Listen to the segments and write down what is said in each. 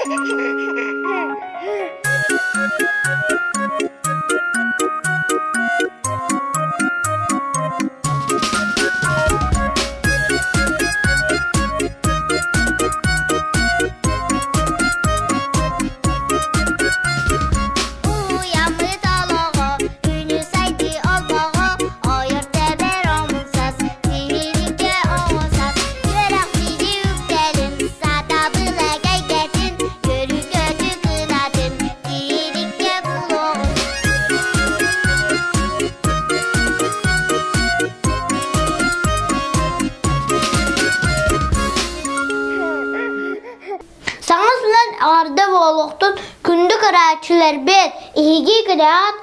Уйаммыт олоҕо, күнү сайдыы олбоҕо, ойор тэбэр омунсас, тиһиликкэ оҕусас, үөрэх биһи үктэлин, сатабыл эгэйгэтин, көрү-көтү кынатын, тиһиликкэ булуоҕун. Саҥа сылын эҕэрдэ буолуохтун күндү көрөөччүлэрбит, эһиги көрөөт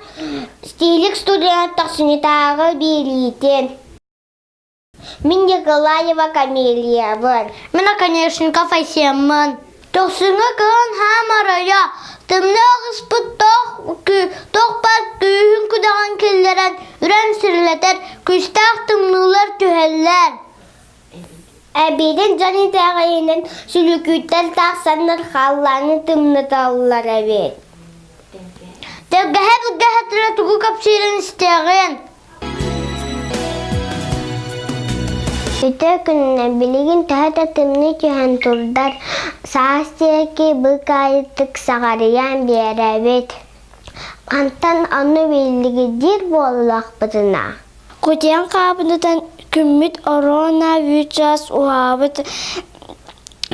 стилик студент тохсунньутааҕы биэриитин. Мин Николаева Камелиябын. Мин Оконешников Айсеммын. Тохсуҥҥа кыһын хаам арайа, тымныы аҕыспыт туох баар күүһүн күдэҕин киллэрэн үрэн сирилэтэр күүстээх тымныылар түһэллэр. Эбиитин дьон итэҕэйинэн сүлүкүүттэн тахсаннар халлааны тымныталлар эбит. Тэлгэһэ былгаһатыра тугу кэпсиирин истиэҕин. Үтүө күнүнэн билигин төһө да тымныы түһэн турдар, саас диэки быыкаайытык саҕарыйан биэрэбит. Хантан ону биллигит диир буоллахпытына Кутуйан хаабынытан күммүт оруона үүт чаас уһаабыт,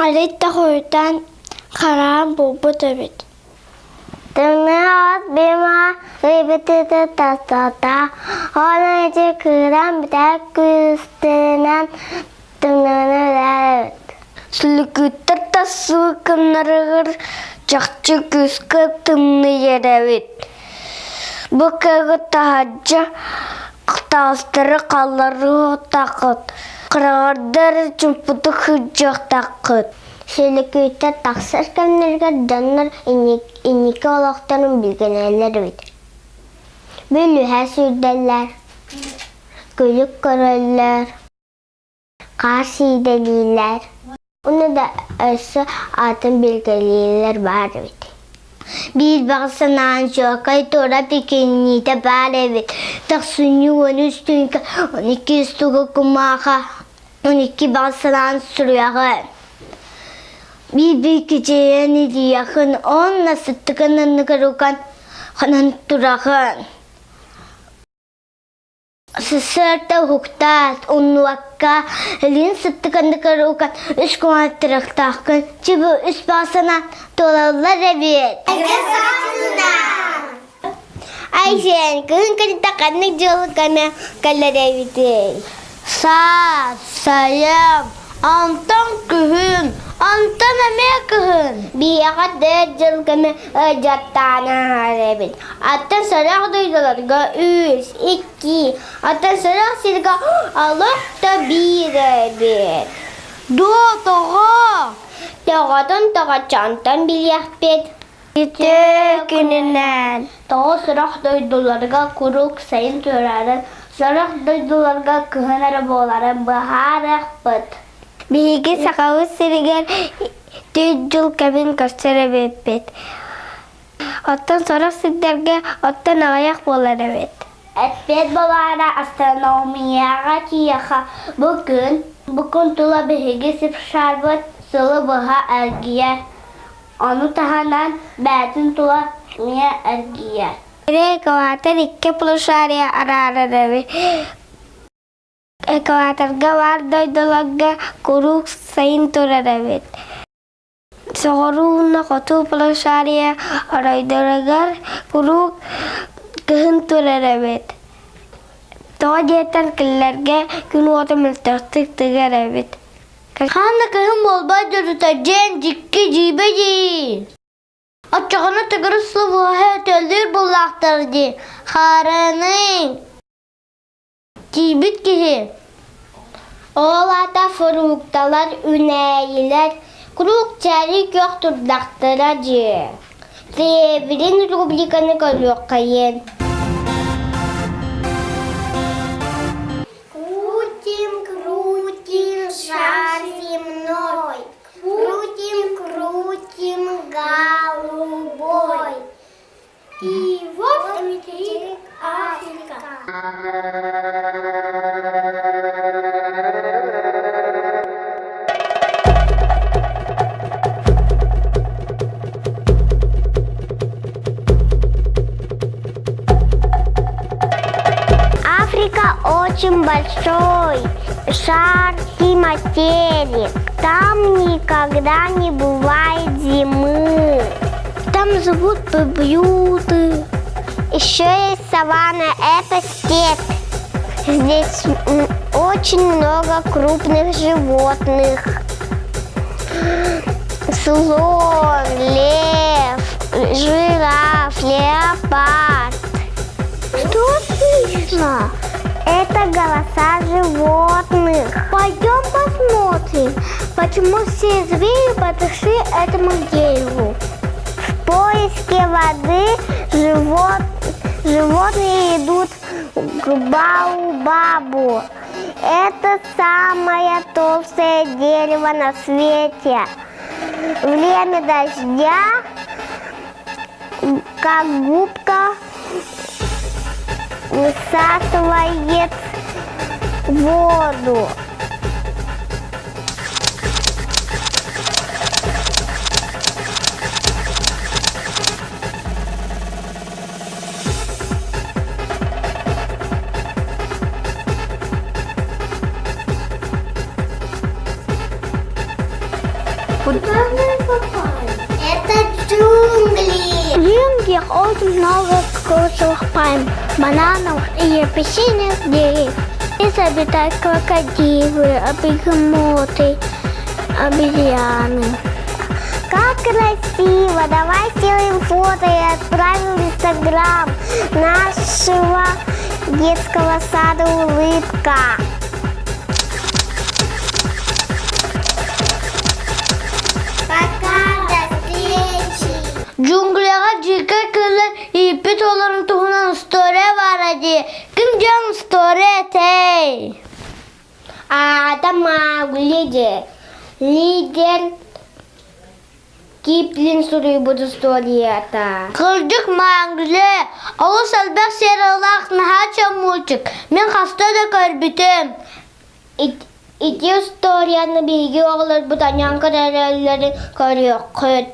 арыт да хойутаан хараан буолбут эбит. Тымныы от бима ыйбытыты тастата, ол ити кыыран бүтэр күүстэринэн тымныыны өлөрөбүт. Сүлүкүттэр тахсыбыккыннарыгар чахчы күүскэ тымныйар эбит. Бу кыһы таһырдьа таастары халларыахтааххыт, кыраҕардар чуҥпутук сылдьыахтааххыт. Сүлүкүттэр тахсар кэмнэригэр дьоннор инники олохторун билгэнэллэр эбит. Бүлүүһэ сүүрдэллэр, күлүк көрөллөр, хаар сиидэлииллэр. Уну да өссө атын билгэлииллэр баар эбит. Биир баҕа санаан чуолкай туора пикиниитэ баар эбит. Тохсунньу 13 түнкэ 12 тугу кумааха 12 баҕа санаан суруйаҕын. Биир-биир кичэйэн илийэхин уонна сыттыкын анныгар уган ханан тураҕын. Сарсыарда уһуктаат, умнубакка, илин сыттыканныгар уган үс кумааттарыахтааххын, чыбы үс баҕа санаан туолаллар эбит. Айсен, кыһын кэлитэ ханнык дьыала кэмэ кэлэр эбитий? Саас, сайын, онтон күһүн, онтон эмиэ кыһын. Биһиэхэ дэр дьыл кэмэ ыалдьыттаан ааһар эбит. Аттан сорох дойдуларга үс, икки, аттан сорох сиргэ олох да биир эбит. Дуо, тоҕо? Тоҕотун тоҕоччонтон билиэхпит. Үтүө күнүнэн тоҕо сорох дойдуларга куруук сайын турарын, сорох дойдуларга кыһын эрэ буоларын быһаарыахпыт. Биһиги Сахабыт сиригэр түүн дьыл кэмин көрсөр эбиппит. Оттон сорох сирдэргэ оттон аҕыйах буолар эбит. Эппиэт буолаара астрономияҕа киһиэхэ бу күн, бу күн тула биһиги сып-шарбыт сылы быһа эргийэр. Ону таһынан бэйэтин тула эмиэ эргийэр. Экватор икки полушария араарар эбит. Экваторга баар дойдуларга куруук сайын турар эбит. Соҕуруу уонна хоту полушария оройдоругар куруук кыһын турар эбит. Тоҕо диэтэр кинилэргэ күн уота мөлтөхтүк тыгар эбит. Ханна кыһын буолбат дьорута дьиэн дьикки дьиибэ дии. Оччоҕуна төгүрүк сыл уоһа өтөллүүр буоллахтар дии. Хаарыаный. Тиийбит киһи. Ол аата фрукталар, үүнээйилэр куруук чээрий күөх турдахтара дии. Тээбирин рубриканы көрүөххэйин. Крутим, крутим шар земной, крутим, крутим галочку. очень большой шаркий материк. Там никогда не бывает зимы. Там живут бабьюты. Еще есть саванна, это степь. Здесь очень много крупных животных. Слон, лев, жираф, леопард. Что слышно? Это голоса животных. Пойдем посмотрим, почему все звери подошли этому дереву. В поиске воды живот, животные идут к Баобабу. Это самое толстое дерево на свете. Время дождя, как губка, высасывает воду. Куда мы попали? Это джунгли. В джунглях очень много кокосовых пальм, бананов и апельсиновых деревьев. Здесь обитают крокодилы, бегемоты, обезьяны. Как красиво! Давай сделаем фото и отправим в Инстаграм нашего детского сада «Улыбка». Пока, до встречи! Джунгляҕа дьиикэй кыыллар ииппит олорун туһунан история баара дии. Ким дьон история этэй? Аата Маугли дии. Лидер Киплинг суруйбут устуоруйата. Кырдьык Маугли олус элбэх сериаллаах наһаа чомуучук. Мин хаста да көрбүтүм. Ити устуоруйаны биһиги оҕолорбут аньаан көрөрөллөрүн көрүөххүт.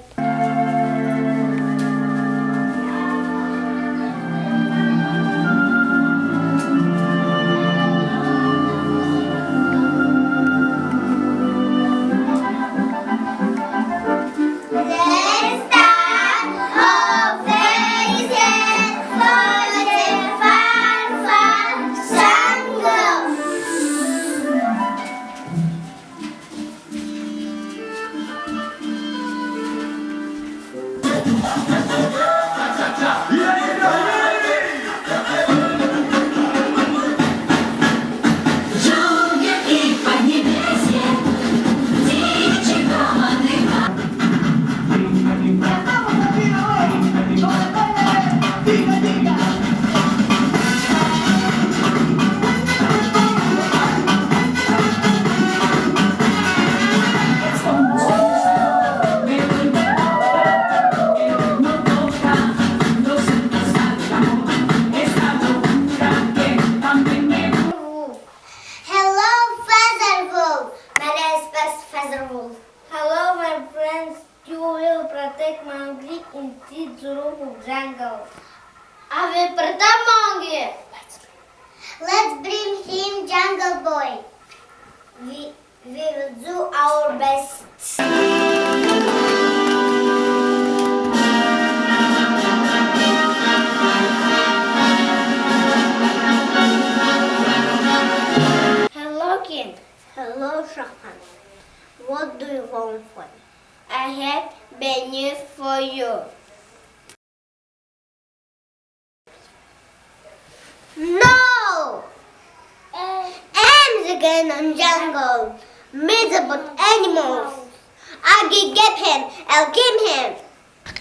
Hello, Featherwolf. My name is Featherwolf. Hello, my friends. You will protect Mowgli in this room jungle. I will protect Mowgli. Let's bring him, Jungle Boy. We, we will do our best. Hello, King. Hello, Shahan. What do you want for? I have bad news for you. No! I'm the king of jungle. Miserable animals. I can get him. I'll kill him.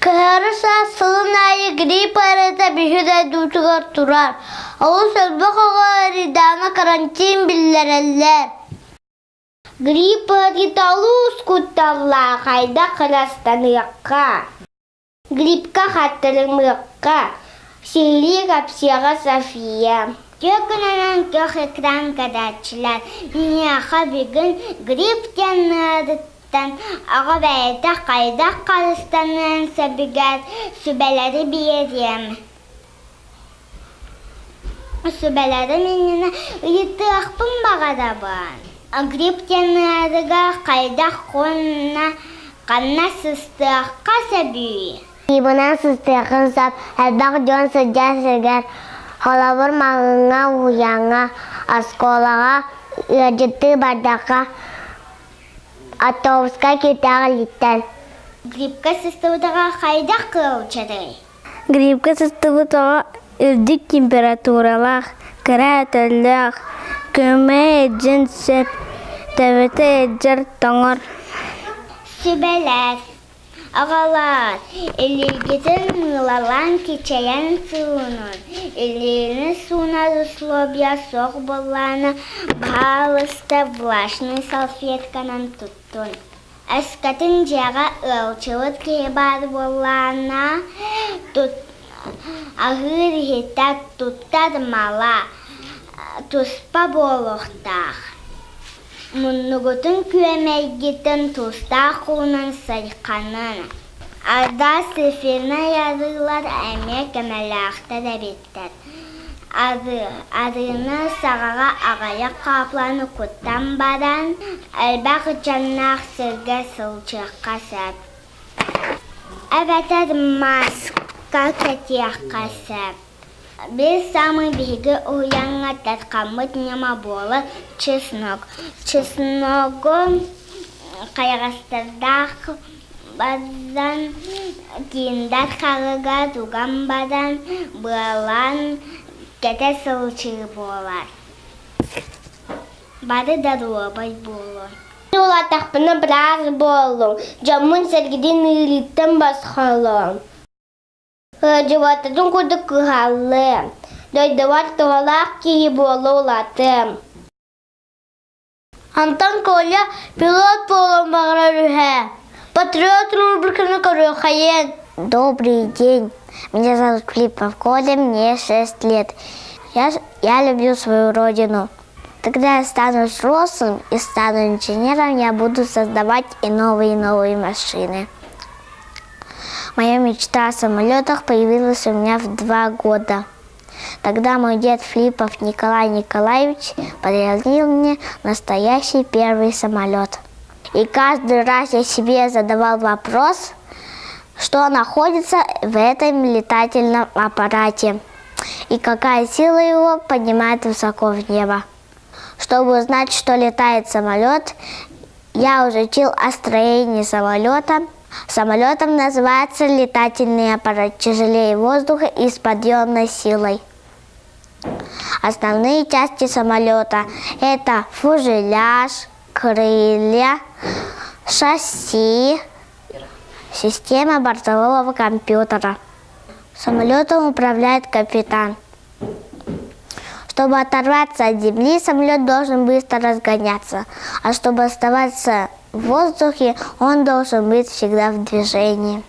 Кыһары саас сылын аайы грипп ыарыыта биһи дойдубутугар турар. Олус элбэх оҕо ыарыйдаҕына карантин биллэрэллэр. Грипп ыарыыта олус кутталлаах, хайдах ырастаныахха? Гриппка хаттарымыахха, сиһилии кэпсиэҕэ София. Күнүнэн көх экран көрөөччүлэр миэхэ бүгүн грипп диэн ыарыыттан оҕо бэйэтэ хайдах харыстаныан сөбүгэр сүбэлэри биэриэм. Сүбэлэрим иннинэ ыйытыахпын баҕарабын. Грипп диэн ыарыыга хайдах уонна ханна сыстыахха сөбүй? Грибынан сыстыаххын сөп, элбэх дьон сылдьар сиригэр, холобур, маҕаһыыҥҥа, уһуйааҥҥа, оскуолаҕа ыалдьыттыы бардахха, автобуска киирдээх илииттэн. Гриппкэ сыстыбытыгар хайдах кыалчарый? Гриппкэ сыстыбыт оҕо үрдүк температуралаах, кыра өтөллөөх, көмө илдьэн сөп, төбөтө ыалдьар, тоҥор. Сүбэлэр Аҕалаар, илиигитин мыылалаан кичэйэн суунун, илиини суунар условия суох буоллаҕына, баһаалыста влажнай салфетканан туттун. Өскөтүн дьиэҕэ ыалдьыбыт киһи баар буоллаҕына, аһыыр иһитэ туттар мала туспа буолуохтаах. Муннугутун күөмэйгитин туустаах уунан сайханан, араас эфирнэй арыылар эмиэ көмөлөөхтөр эбиттэр. Арыыны саҕаҕа аҕыйах хаапыланы куттан баран, элбэх дьонноох сиргэ сылдьыахха сөп. Эбэтэр мааска кэтиэххэ сөп. Биир саамай биһиги уһуйааҥҥа тархаммыт ньыма буолар чеснок. Чесногу хайаҕастардаах баран киндер хаҕыга туган баран быалаан кэтэ сылдьыы буолар. Бары доруобай буолуҥ. Улааттахпына быраас буоллум, дьоммун-сэргэтин ыарыыттан босхолуом. Ыалдьыбатытын курдук кыһаллыам, дойдубар туһалаах киһи буола улаатыам. Антон Коля пилот буолуон баҕарар үһэ. Патриот рубриканы көрүөххэйиэн. Добрый день. Меня зовут Филиппов Коля, мне 6 лет. Я, я люблю свою родину. Когда я стану взрослым и стану инженером, я буду создавать и новые и новые машины. Моя мечта о самолетах появилась у меня в 2 года. Тогда мой дед Филиппов Николай Николаевич подарил мне настоящий первый самолет. И каждый раз я себе задавал вопрос, что находится в этом летательном аппарате и какая сила его поднимает высоко в небо. Чтобы узнать, что летает самолет, я изучил о строении самолета. Самолетом называется летательный аппарат тяжелее воздуха и с подъемной силой. Основные части самолета – это фюзеляж, крылья, шасси, система бортового компьютера. Самолетом управляет капитан. Чтобы оторваться от земли, самолет должен быстро разгоняться, а чтобы оставаться в воздухе, он должен быть всегда в движении.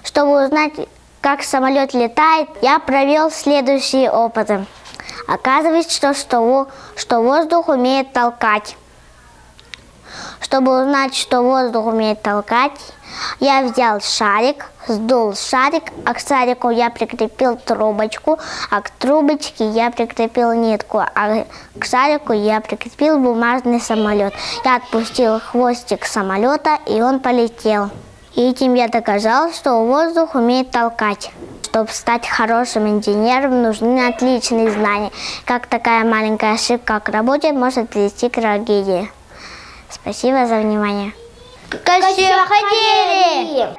Чтобы узнать, как самолет летает, я провел следующие опыты. Оказывается, что, что, что воздух умеет толкать. Чтобы узнать, что воздух умеет толкать, я взял шарик, сдул шарик, а к шарику я прикрепил трубочку, а к трубочке я прикрепил нитку, а к шарику я прикрепил бумажный самолет. Я отпустил хвостик самолета, и он полетел. И этим я доказал, что воздух умеет толкать. Чтобы стать хорошим инженером, нужны отличные знания. Как такая маленькая ошибка к работе может привести к трагедии. Спасибо за внимание. Көрсүөххэ диэри!